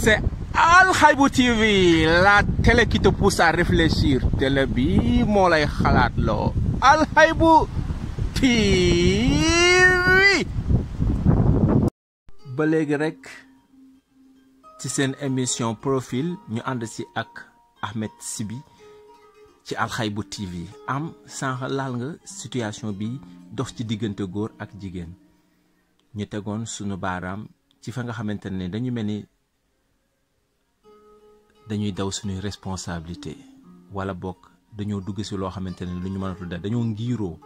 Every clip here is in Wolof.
C'est Al Haïbou TV, la télé qui te pousse à réfléchir. Télé bi moo lay xalaat loo. Al Haïbou TV. ba léegi rek ci seen émission profil ñu ànd si ak Ahmed Sibi ci Al Haïbou TV am sànq laal nga situation bi dox ci diggante góor ak jigéen ñu tegoon sunu baaraam ci fa nga xamante ne dañu mel ni dañuy daw suñuy responsabilité wala bokk dañoo dugg si loo xamante ne lu ñu mënatul def dañoo ngiroo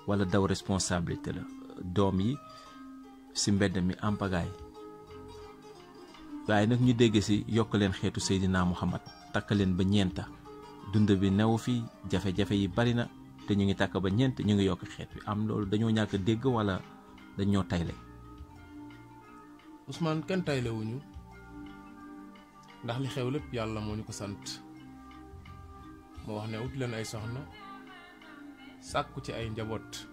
wala daw responsabilité la doom yi si mbedd mi am pagaay waaye nag ñu dégg si yokk leen xeetu Seydina Muhammad takk leen ba ñeenta dund bi new fi jafe-jafe yi bari na te ñu ngi takk ba ñeent ñu ngi yokk xeet bi am loolu dañoo ñàkk dégg wala dañoo tayle. Ousmane kenn tayle wuñu ndax li xew lépp yàlla moo ñu ko sant moo wax ne ut leen ay soxna sàkku ci ay njaboot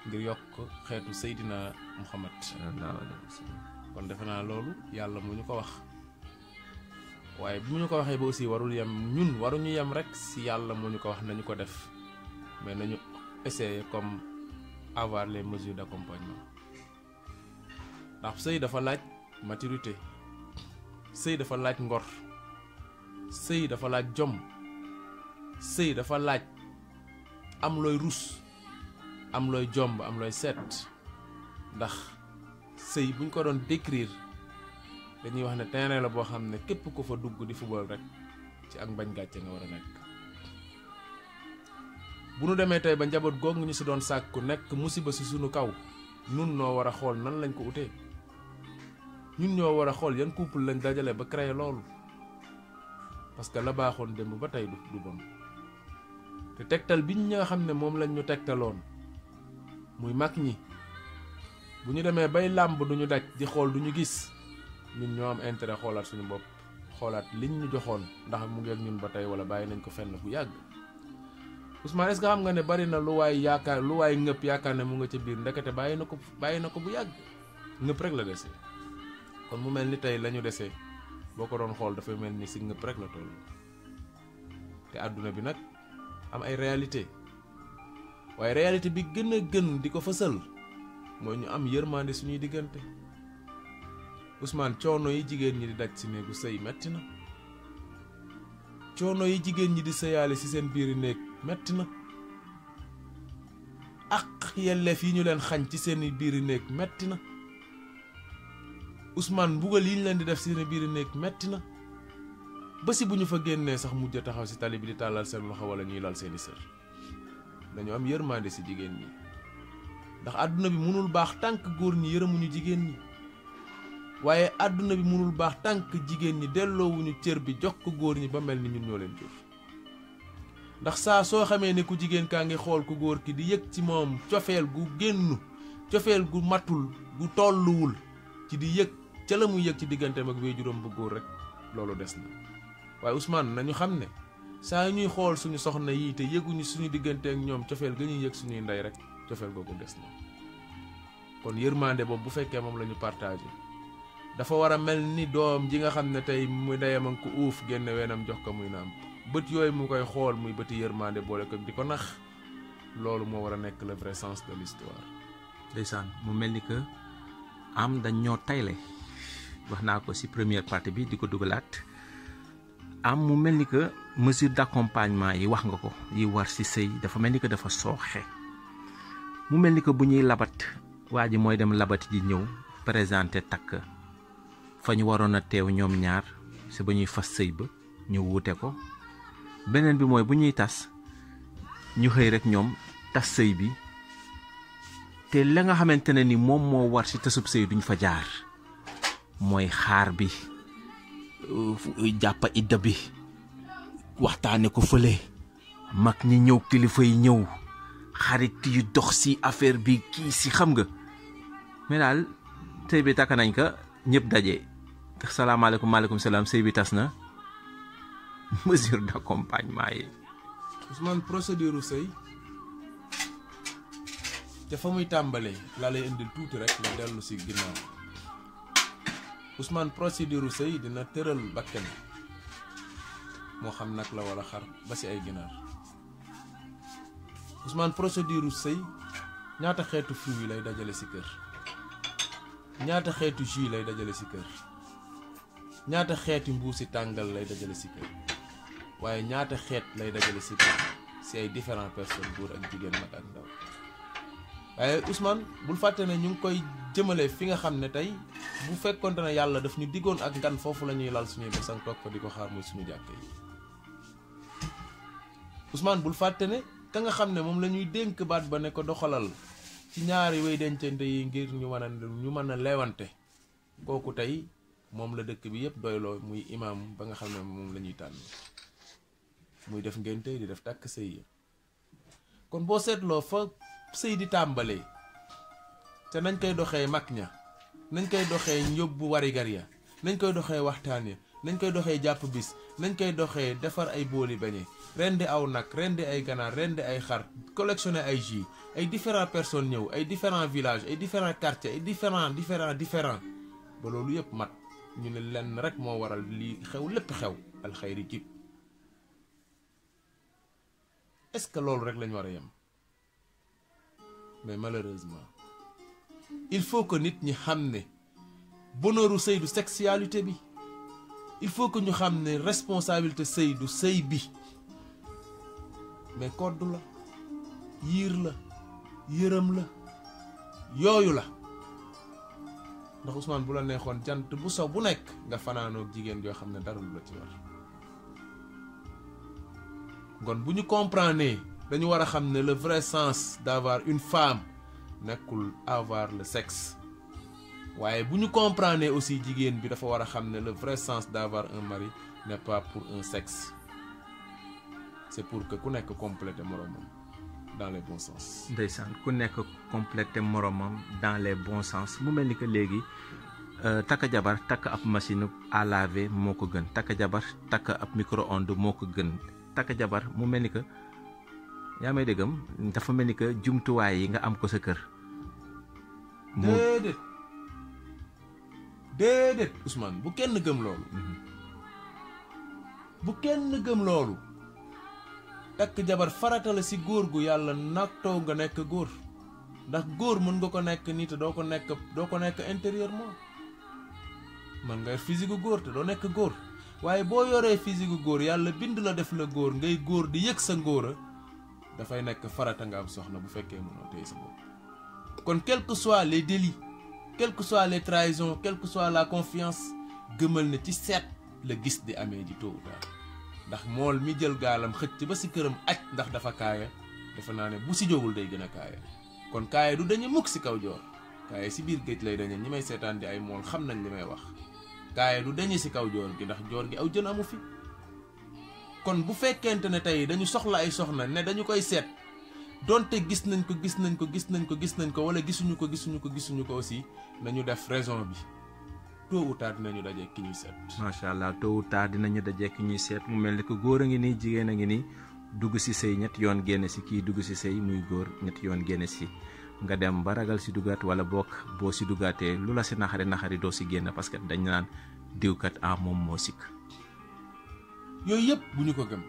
ngir yokk xeetu Seydina Muhammad kon defe naa loolu yàlla moo ñu ko wax waaye bi mu ñu ko waxee ba aussi warul yem ñun waruñu yem rek si yàlla moo ñu ko wax nañu ko def mais nañu essayer comme avoir les mesures d'accompagnement ndax sëy dafa laaj maturité sëy dafa laaj ngor sëy dafa laaj jom sëy dafa laaj am looy rus am looy jomb am looy seet ndax sëy buñ ko doon décrire dañuy wax ne terrain la boo xam ne képp ku fa dugg di football rek ci ak mbañ gàcce nga war a nekk bu nu demee tey ba njaboot goog ñu si doon sàkku nekk musiba si sunu kaw nun noo war a xool nan lañ ko utee ñun ñoo war a xool yan couple lañ dajale ba créer loolu parce que la baaxoon démb ba tey du bon te tegtal biñ ñi nga xam ne moom lañ ñu tegtaloon muy mag ñi bu ñu demee bay làmb duñu daj di xool duñu gis ñun ñoo am intérêt xoolaat suñu bopp xoolaat liñ ñu joxoon ndax mu ngi ak ñun ba tey wala bàyyi nañ ko fenn bu yàgg Ousmane est-ce que xam nga ne bari na lu waay yaakaar lu waay ngëpp yaakaar ne mu nga ca biir ndekete bàyyi na ko bu yàgg ngëpp rek la desee kon mu mel ni tey lañu desee boo ko doon xool dafay mel ni si ngëpp rek la toll te àdduna bi nag am ay réalité waaye réalité bi gën a gën di ko fësal mooy ñu am yërmande suñuy diggante Ousmane coono yi jigéen ñi di daj si néegu sëy metti na coono yi jigéen ñi di sëyaale si seen biiri néeg metti na ak yelleef yi ñu leen xañ ci seen biiri néeg metti na Ousmane mbugal yi ñu leen di def seen biiri néeg metti na ba si bu ñu fa génnee sax mujj taxaw si tali bi di tàllal seen loxo wala ñuy lal seeni sër dañu am yërmande si jigéen ñi ndax àdduna bi mënul baax tànk góor ñi yërëmuñu jigéen ñi waaye àdduna bi mënul baax tànk jigéen ñi delloowuñu cër bi jox ko góor ñi ba mel ni ñun ñoo leen jur ndax saa soo xamee ne ku jigéen kaa ngi xool ku góor ki di yëg ci moom cofeel gu génn cofeel gu matul gu tolluwul ci di yëg ca la muy yëg ci digganteem ak waajuram bu góor rek loolu des na waaye Ousmane nañu xam ne saa ñuy xool suñu soxna yii te yëguñu suñu diggante ak ñoom cofeel ga ñuy yëg suñuy ndey rek cofeel googu des na kon yërmande boobu bu fekkee moom la ñu partagé dafa war a mel ni doom ji nga xam ne tey muy ndeyam ak ko uuf génne weenam jox ko muy nàmp bët yooyu mu koy xool muy bëti yërmande boole ko di ko nax loolu moo war a nekk le vrai sens de l'histoire. ndeysaan mu mel ni que am dañ ñoo tayle wax naa ko si première partie bi di ko dugalaat am mu mel ni que mesure d'accompagnement yi wax nga ko yi war si sëy dafa mel ni que dafa sooxe mu mel ni que bu ñuy labat waa ji mooy dem labati ji ñëw présenté takk fa ñu waroon a teew ñoom ñaar si ba ñuy fas sëy ba ñu wuute ko beneen bi mooy bu ñuy tas ñu xëy rek ñoom tas sëy bi te la nga xamante ne ni moom moo war si tasub sëy duñ fa jaar mooy xaar bi jàppa idda bi waxtaane ko fële mag ñi ñëw kilifa yi ñëw xarit yu dox si affaire bi kii si xam nga mais daal sëy bi takk nañ ko ñëpp daje salaamaaleykum maaleykum salaam sëy bi tas na mesure d'accompagnement yi. Ousmane procédure sëy te fa muy tàmbalee laa lay indil tuuti rek la dellu si ginnaaw Ousmane procédure sëy dina tëral bakkan moo xam nag la wala xar ba ci ay ginaar. Ousmane procédure sëy ñaata xeetu fruit yi lay dajale ci kër, ñaata xeetu jus lay dajale ci kër, ñaata xeeti mbuusi tàngal lay dajale ci kër, waaye ñaata xeet lay dajale ci kër ci ay différentes personnes, góor ak jigéen, mag ak ndaw. waaye Ousmane bul fàtte ne ñu ngi koy jëmale fi nga xam ne tey bu fekkonte ne yàlla daf ñu diggoon ak gan foofu la ñuy lal suñuy basang toog fa di ko xaar muy suñu jàkke yi. Ousmane bul fàtte ne ka nga xam ne moom la ñuy dénk baat ba ne ko doxalal ci ñaari way dencante yi ngir ñu mën a leewante, kooku tey moom la dëkk bi yëpp doyloo muy imaam ba nga xam ne moom la ñuy tànn muy def ngénte di def tàkk sëy yi. kon boo seetloo fa sëy di tàmbalee te nañ koy doxee mag ña, nañ koy doxee yóbbu warigar ya, nañ koy doxee waxtaan ya, nañ koy doxee jàpp bis, nañ koy doxee defar ay booli beñe, rendi aw nag, rendi ay ganaar, rendi ay xar, collectionné ay jus, ay différentes personnes ñëw, ay différents villages, ay différents quartiers, ay différents ba loolu yëpp mat ñu ne lenn rek moo waral lii xew lépp xew alxayri jib. est-ce que loolu rek lañu war a yem? mais malheureusement il faut que nit ñi xam ne bonheuru sëy du sexualité bi, il faut que ñu xam ne responsabilité sëy du sëy bi, mais kodd la, yiir la, yërëm la, yooyu la. ndax Ousmane bu la neexoon jant bu sow bu nekk nga fanaanoog jigéen yoo xam ne dara lu la ci war. kon bu ñu comprendre dañu war a xam ne le vrai sens d'avoir une femme nekkul avoir le sexe, waaye bu ñu comprendre aussi jigéen bi dafa war a xam ne le vrai sens d'avoir un mari n'est pas pour un sexe, c'est pour que ku nekk compléter moromam dans les bons sens. ndeysaan ku nekk compléter moromam dans les bons sens. mu mel ni que léegi takk jabar takk ab machine à laver moo ko gën, takk jabar takk ab micro-ondes moo ko gën. takk jabar mu mel ni que yaa may déggam dafa mel ni que jumtuwaay yi nga am ko sa kër. déedéet Ousmane bu kenn gëm loolu. bu kenn gëm loolu. takk jabar farata la ci góor gu yàlla nattoo nga nekk góor, ndax góor mën nga ko nekk nii te doo ko nekk intérieurement. mën nga physique gu góor te doo nekk góor, waaye boo yoree physique gu góor yàlla bind la def la góor ngay góor di yëg sa ngóora, dafay nekk farata nga am soxna bu fekkee mënoo téye sa bopp. kon quels que soient les délits, quelles que soient les trahisons, quelle que soit la confiance, gëmal na ci seet la gis di amee ji tôt ou tard. ndax mool mi jël gaalam xëcc ba ci këram aj ndax dafa kaaya, dafa naa ne bu ci jógul day gën a kaaya. kon kaaya du dañu mukk ci kaw joor, kaaya ci biir géej lay dañe. ñi may seetaan di ay mool xam nañ li may wax. kaaya du dañu ci kaw joor gi ndax joor gi aw jën amu fi. kon bu fekkente ne tey dañu soxla ay soxna ne dañu koy seet, donte gis nañ ko wala gisuñu ko aussi, nañu def raison bi. tôt ou tard dinañu daje ki ñuy seet. macha allah tôt ou tard dinañu daje ki ñuy seet. mu mel ni que góor a ngi nii jigéen a ngi nii dugg ci sëy ñetti yoon génn ci, kii dugg ci sëy muy góor ñetti yoon génn ci, nga dem ba ragal ci duggaat wala bokk boo ci duggaatee lu la ci naxari doo ci génn parce que dañ naan diwkat moom moo sikk. yooyu yëpp bu ñu ko gëm,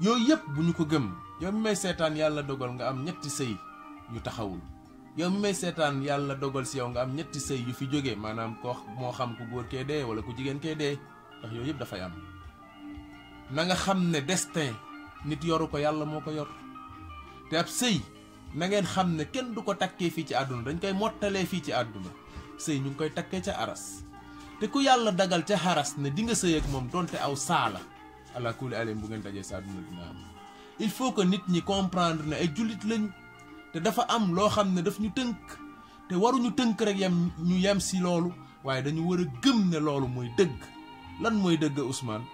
yooyu yëpp bu ñu ko gëm. yow mi may seetaan yàlla dogal nga am ñetti sëy yu taxawul, yow mi may seetaan yàlla dogal ci yow nga am ñetti sëy yu fi jógee, maanaam ko moo xam ku góor kee dee wala ku jigéen kee dee, ndax yooyu yëpp dafay am. na nga xam ne destin nit yoru ko, yàlla moo ko yor. te ab sëy na ngeen xam ne kenn du ko takkee fii ci àdduna, dañ koy mottalee fii ci àdduna. sëy ñu ngi koy takkee ca aras, te ku yàlla dagal ca xaras ne di nga sëy ak moom donte aw saala ala kulli alim bu ngeen dajee sa àdduna dina am. il faut que nit ñi comprendre ne ay jullit lañu, te dafa am loo xam ne daf ñu tënk, te waruñu tënk rek ñu yem ci loolu, waaye dañu war a gëm ne loolu mooy dëgg. lan mooy dëgg Ousmane?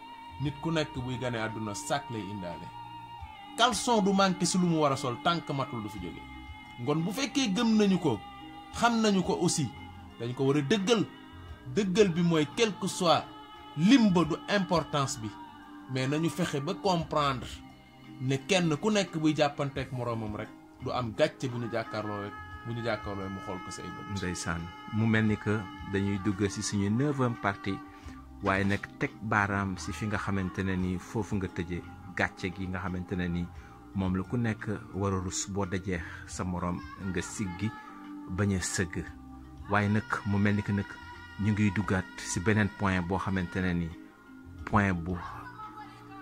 nit ku nekk buy gane àdduna sac lay indaale. caleçon du manqué ci lu mu war a sol tànk matul du fi jóge. ngon bu fekkee gëm nañu ko, xam nañu ko aussi, dañ ko war a dëggal. dëggal bi mooy quel que soit lim ba du importance bi, mais nañu fexe ba comprendre ne kenn ku nekk buy jàppanteek moroomam rek du am gàcce bu ñu jàkkaarloo rek bu ñu jàkkaarloo mu xool ko say bët. ndeysaan mu mel ni que dañuy dugg si suñu 9e partie waaye nag teg baaraam si fi nga xamante ne ni foofu nga tëjee gàcce gi nga xamante ne ni moom la ku nekk war a rus boo dajee sa morom nga siggi bañ a sëgg waaye nag mu mel ni que nag ñu ngiy duggaat si beneen point boo xamante ne ni point bu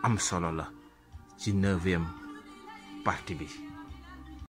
am solo la ci 9e partie bi.